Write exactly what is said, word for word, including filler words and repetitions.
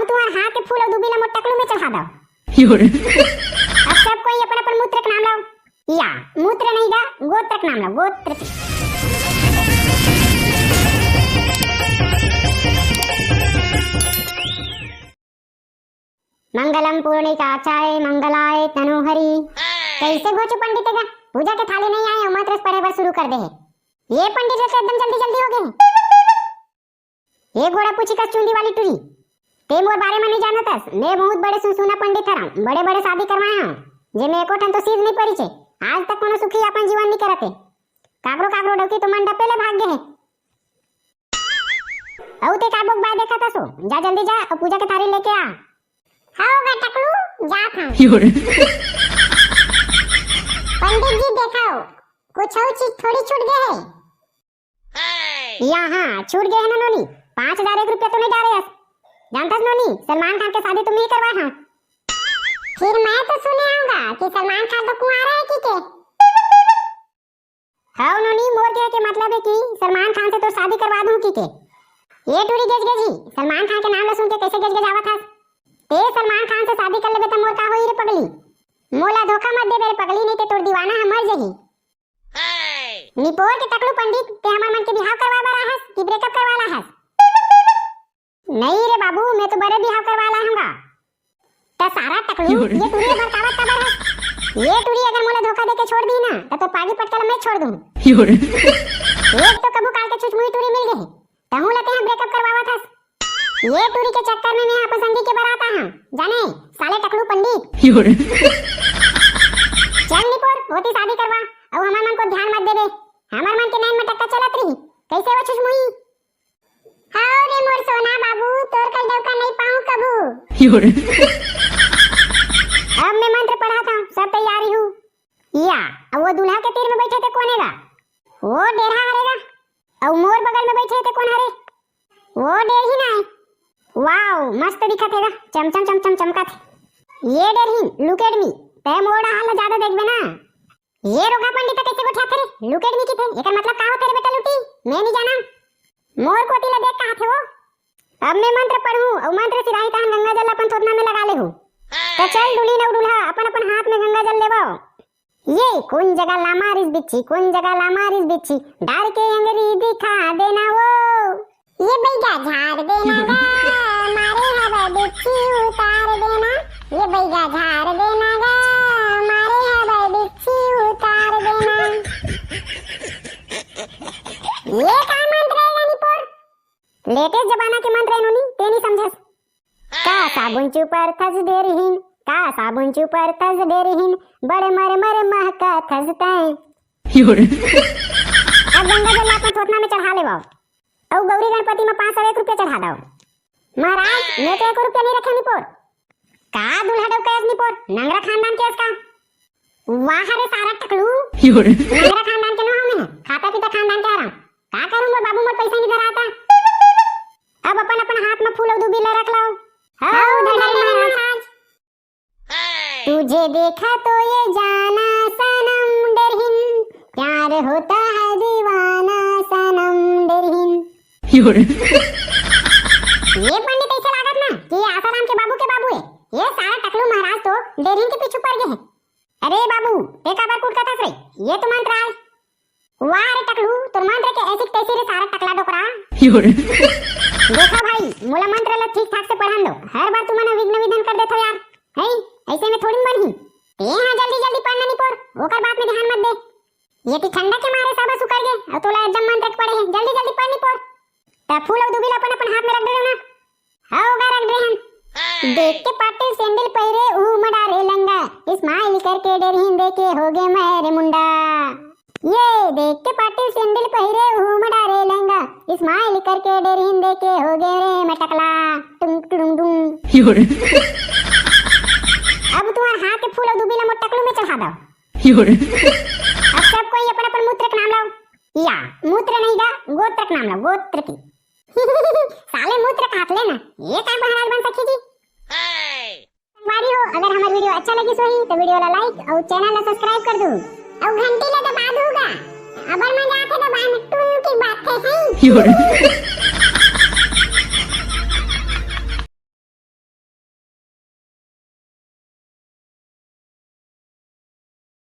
तुम्हार हाथ के फूल अउ दूबी ला मोर टकलू में चढ़ा दव। अब सब कोई अपन अपन मूत्र के नाम लाव। या, मूत्र नहीं गा, गोत्र के नाम लाव, गोत्र के। मंगलम पूर्णिकाचाय मंगलाय तनोहरी। कैसे घोचू पंडित गा? पूजा के थाली नहीं आए अउ मंत्र पढ़े बर शुरू कर दे हे। ये पंडित जी तो एकदम जल्दी जल्दी हो गए। ये घोड़ा पूछी कस चूंदी वाली टुरी, ते मोर बारे में नहीं जानत हस। मैं बहुत बड़े सुनसुना पंडित हरं, बड़े बड़े शादी करवाए हंव, जे में एको ठन तो सीध नहीं परिचे। आज तक कोनो सुखी अपन जीवन नहीं करते। काकरो काकरो डौकी तो मंडपे ले भाग गए हे। अउ ते का बोकबाय देखत हसो? जा जल्दी जा अउ पूजा के थारी लेके आ। हव गा टकलू, जात हंव। पंडित जी देखव, कुछ अउ चीज थोड़ी छूट गए हे। या हाँ, छूट गए हे ना नोनी, पाँच हजार एक रुपया तो नहीं डारे हस। जानथस नोनी, सलमान खान के शादी तुम ही करवाए हाँ। फिर मैं तो सुने हंव गा कि सलमान खान तो कुंवारा है कि के। हव नोनी, मोर कहे के मतलब है कि सलमान खान से तोर शादी करवा दूं कि के। ये टूरी गेज गेज ही, सलमान खान के नाम ला सुन के कैसे गेज गेज आवत हस? ते सलमान खान से शादी कर लेबे त मोर का होई रे पगली? मोला धोखा मत देबे रे पगली, नहीं ते तोर दीवाना ह मर जही। निपोर के टकलू पंडित, ते हमर मन के बिहाव करवा बर आहस कि ब्रेकअप करवा लाहस? नहीं रे बाबू, मैं तो बड़े बिहाव करवा ला हूँगा। त सारा टकलू, ये टूरी भड़कावत काबर है? ये टूरी अगर मोला धोखा देके छोड़ दी ना, त तो पागी पटकल मैं छोड़ दूँ। एक तो कभू काल के छुछमुई टूरी मिल गए, तहूँ लते हम ब्रेकअप करवावत हस। ये टूरी के चक्कर में मैं अपन संगी के बरात आ हूँ, जाने साले टकलू पंडित। चल निपोर, होती शादी करवा, अब हमार मन को ध्यान मत देबे। हमार मन के नैन में टक्का चलत रही, कैसे वो छुछमुई? हव रे मोर सोना बाबू, तोर कस डौका नहीं पाऊं कभू। अब मैं मंत्र पढ़ा था, सब तैयारी हूँ। या, अब वो दूल्हा के तीर में बैठे थे कोने गा? वो डेरहा हरे गा। अउ मोर बगल में बैठे थे कोन हरे? वो डेरही ना है। वाओ, मस्त दिखत है गा, चमचम चमचम चमकत है। ये डेरही, look at me, तै मोर डहार ला ज्यादा देखबे ना। ये रोगहा पंडित कैसे गोठियाथे रे? Look at me किथे? एकर मतलब का होथे रे बेटा लूटी? मैं नहीं जाना। मोर कोती ला देख कहाथे वो। अब मैं मंत्र पढ़ूं अउ मंत्र सिराही तहन गंगा जल अपन थोथना में लगा ले हूँ। तो चल डुली नौ डुल्हा अपन अपन हाथ में गंगा जल लेवाओ। ये कौन जगह ला मारिस बिच्छी, कौन जगह ला मारिस बिच्छी, डार के अंगरी दिखा देना वो। ये बैगा झाड़ देना गा, मारे हवा बिच्छी उतार देना। ये बैगा झाड़ देना गा, मारे हवा बिच्छी उतार देना। ये का मंत्र है रानी पोर? Latest जमाना के मंत्र है नोनी, ते नहीं समझस। का साबुन चुपर थस डेरहिन, का साबुन चुपर थस डेरहिन, बड़े मर मर महका थस तैं। अब गंगा जल ला अपन थोथना में चढ़ा लेवाओ। अउ गौरी गणपति में पाँच सौ एक रुपया चढ़ा दव। महाराज, मैं तो एको रुपया नहीं रखे निपोर। का दूल्हा डौका अस निपोर, नंगरा खानदान के अस का? वाह रे सारा टकलू। नंगरा खानदान के नो हमें, खाता पीता खानदान के हरा। का करूं मोर बाबू, मोर पैसा नहीं धराता। अब अपन अपन हाथ में फूल अउ दूबी ला रख लाओ। हव धरम महाराज। तुझे देखा तो ये जाना सनम डेरहिन, प्यार होता है दीवाना सनम डेरहिन। ये पंडित ऐसे लागत ना कि ये आसाराम के बाबू के बाबू है। ये सारा टकलू महाराज तो डेरहिन के पीछू पड़ गए हैं। अरे बाबू, ते काबर कूट कथस रे? ये तो मंत्र आय। वाह रे टकलू, तोर मंत्र के ऐसी तैसी रे सारा टकला डोकरा। देखो भाई, मोला मंत्र ला ठीक ठाक से पढ़न दो। हर बार तुमन विघ्न विघ्न कर देथो यार। है, ऐसे में थोड़ी बनही। ते हाँ जल्दी जल्दी पढ़ना निपोर, ओकर बात में ध्यान मत दे। ये ती ठंडा के मारे सब सुकर गे, अउ तोला एकदम मंत्र के पढ़े है। जल्दी जल्दी पढ़ निपोर। त फूल अउ दूबी ला अपन अपन हाथ में रख दे ना। हव गा रख दे हन। देख के पाटिल सैंडल पहिरे, उहू म डारे लंगा, smile करके डेरहिन देखे हो गे मैं रे मुंडा। ये देख के पाटिल सैंडल पहिरे, उहू म डारे लंगा, smile करके डेरहिन देखे हो गे रे मैं टकला। टुंग टुंग टुंग। अब तुम्हार हाथ के फूल अउ दूबी ला मोर टकलू में चढ़ा दव। अब सब कोई अपन अपन मूत्र के नाम लाओ। या, मूत्र नहीं गा, गोत्र के नाम लाओ, गोत्र के। साले मूत्र काट लेना, ये का महाराज बन सकी जी? संगवारी हो, अगर हमार video अच्छा लगिस होही तो video ला like अउ channel ला subscribe कर दू अउ घंटी ला दबा दू गा। अबर मजा आथे दबाए में टुन की बात है, है।